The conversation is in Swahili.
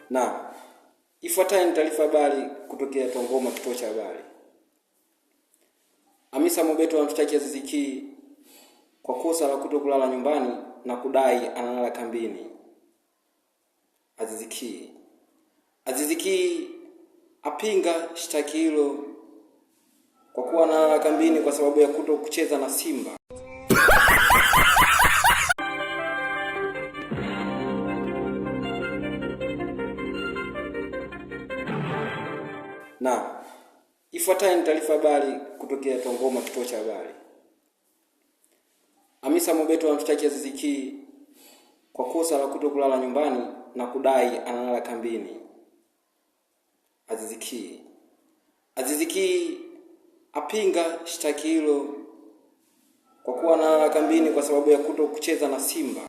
Na ifuatayo ni taarifa habari kutokea Twangoma, kituo cha habari. Hamisa Mobeto amshtaki Aziz Ki kwa kosa la kutokulala nyumbani na kudai analala kambini. Aziz Ki Aziz Ki apinga shtaki hilo kwa kuwa analala kambini kwa sababu ya kuto kucheza na Simba. Na ifuatayo ni taarifa habari kutokea Twangoma, kituo cha habari. Hamisa Mobeto amshtaki Aziz Ki kwa kosa la kutokulala nyumbani na kudai analala kambini. Aziz Ki Aziz Ki apinga shtaki hilo kwa kuwa analala kambini kwa sababu ya kuto kucheza na Simba.